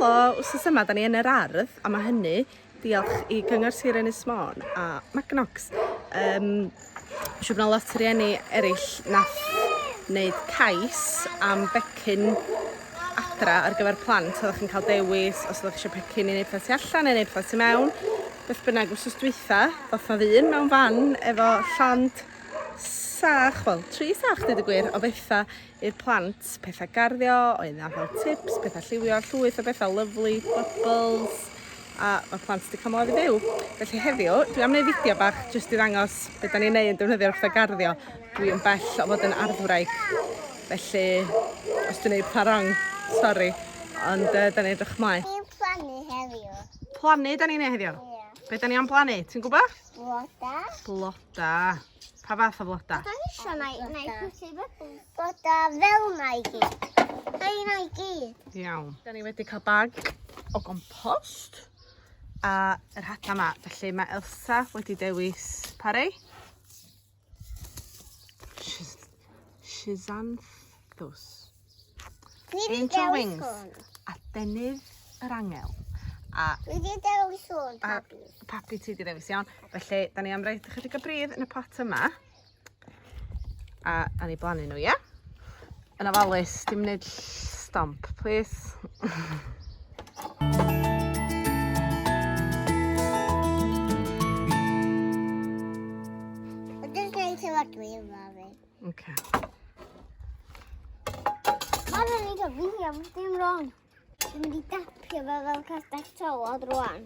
Helo, wsos yma da ni yn yr ardd a mae hynny diolch i Gyngor Sir Ynys Môn a Magnox. Um, siŵr bod 'na lot o rieni eraill nath wneud cais am becyn adra ar gyfer plant. Oeddech chi'n cael dewis os oeddech chi eisiau pecyn i wneud pethau tu allan neu wneud pethau tu mewn. Beth bynnag, wsos dwytha, ddoth 'na ddyn mewn fan efo llond sach, wel, tri sach dweud y gwir, o bethau i'r plant, pethau garddio, oedd 'na fel tips, pethau lliwio, llwyth o bethau lyfli, bubbles, a mae plant wedi cael modd i fyw. Felly heddiw, dwi am wneud fideo bach jyst i ddangos beth da ni'n neud yn defnyddio'r pethau garddio. Dwi yn bell o fod yn arddwraig, felly os dwi'n neud pethau wrong, sori, ond uh, da ni'n edrych mlaen. Ni'n plannu heddiw. Plannu da ni'n neud heddiw? Ie. Be da ni am blannu? Ti'n gwybod? Bloda. Bloda. Pa fath o floda? Da ni eisiau na i pwysau bubbles. Bloda fel na i gyd. Rhai na i gyd. Iawn. Da ni wedi cael bag o gompost a yr hada yma. Felly mae Elsa wedi dewis pa rei? Schizanthus. Angel Wings. Adenydd yr angel. A Dwi wedi dewis hwn, pabi. Pabi ti wedi dewis, iawn. Felly, da ni am roid ychydig o bridd yn y pot yma. A a ni blannu nhw, ia? Yn ofalus, dim wneud stomp, please. Dwi'n gwneud efo dwi efo fi. Oce. Mae'n rhaid o fi am dim wrong. Dwi'n mynd i dapio fe fel castell tywod rwan.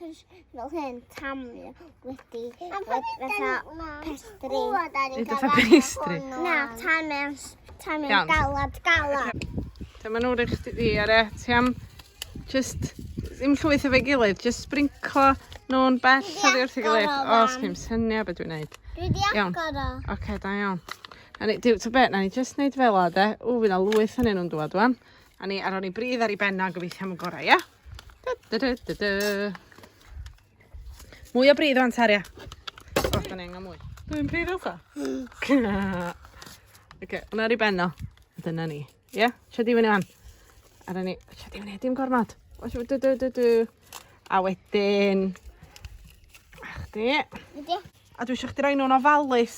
Fel hyn, tamu wedi fatha pestri. Nid fatha pastry. Na, tamu, tamu galad, galad. Dyma nhw'n rhaid chdi di ar e. Ti am just ddim llwyth efo'i gilydd, just sprinklo nhw'n bell oddi wrth ei gilydd. O, sgyn i'm syniad beth dwi'n neud. Dwi di agor o. Oce, da iawn. Na ni, diw, ta be, na ni just neud fel o, de. Ww, fydd na lwyth yn nhw'n dŵad wan. A ni, ar ôl ni bridd ar ei benna, gobeithio am y gorau, ia? Da, da, da, da, da. Mwy o bridd wan, Taria. O, da ni angen mwy. Dwi'n pridd Elsa? Oce, hwnna ar ei ben o. Dyna ni. Ie, yeah? Siarad i fyny wan. Ar ni, siarad i fyny, dim gormod. Du, du, du, du. A wedyn... A chdi. A dwi eisiau chdi roi nhw'n ofalus.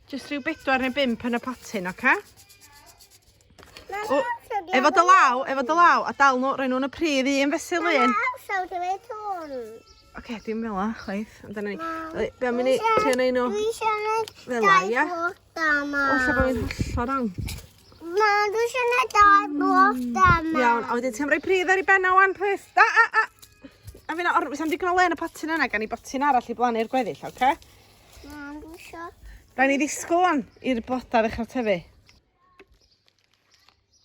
Just rhyw bedwar neu bump yn y potyn, oce? Okay? O, efo dy law, efo dy law, a dal nhw, roi nhw'n y pridd un fesul un. Oce, okay, dim fel la, chwaith. Ond dyna ni. Be am i ni trio neud nhw? Dwi eisiau gwneud Fel la, ia? bloda ma. O, lle bod fi'n hollol wrong. Na, dwi eisiau gwneud dau bloda ma. Iawn, a wedyn ti am roi pridd ar ei ben o wan, please. A, a, a! A fi'n or, sam digon o le yn y potyn yna, gan i botyn arall i blannu'r gweddill, oce? Okay? Na, dwi eisiau. Rhaid ni ddisgwyl wan i'r bloda ddechrau tyfu.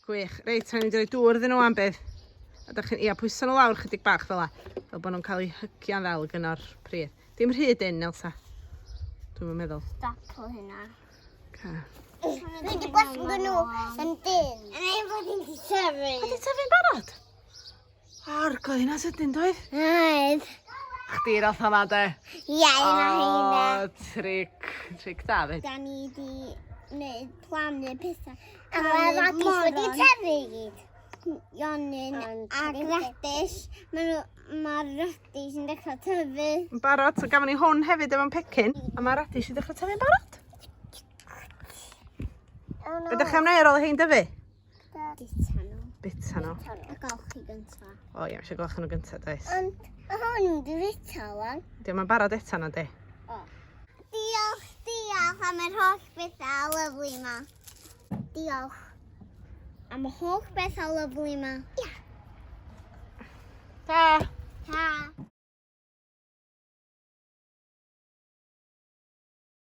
Gwych. Reit, rhaid ni roi dŵr iddyn nhw am bydd. A dach chi'n, ia, pwyso nhw lawr chydig bach fel la. Fel bod nhw'n cael eu hygio'n ddel gyno'r pridd. Dim rhy dynn, Elsa. Dwi'n meddwl. Stop o hynna. Okay. Dwi wedi gwasgu nhw yn dyn. Yn ein bod hi'n tyfu. Wedi tyfu'n barod? Argoedd hynna sydyn, doedd? Oedd. Chdi roth hwnna, de? Ie, un o heina. O, tric. Tric da, fyd. Da ni di wneud plannu pethau. A mae radish wedi tyfu i gyd. Ionyn a radish. Mae radish yn dechrau tyfu. Yn barod, so gafon ni hwn hefyd efo'n pecyn. A mae radish yn dechrau tyfu'n barod. Be ydych chi am wneud ar ôl i hein dyfu? Bita nhw. Bita nhw. A golchi gynta. O ie, eisiau golchi nhw gynta, does? Ond hwn wedi bita wan. Di o'm yn barod eto na di? O. Diolch, diolch am yr holl bethau lyfli ma. Diolch am y holl bethau lyfli ma. Ia.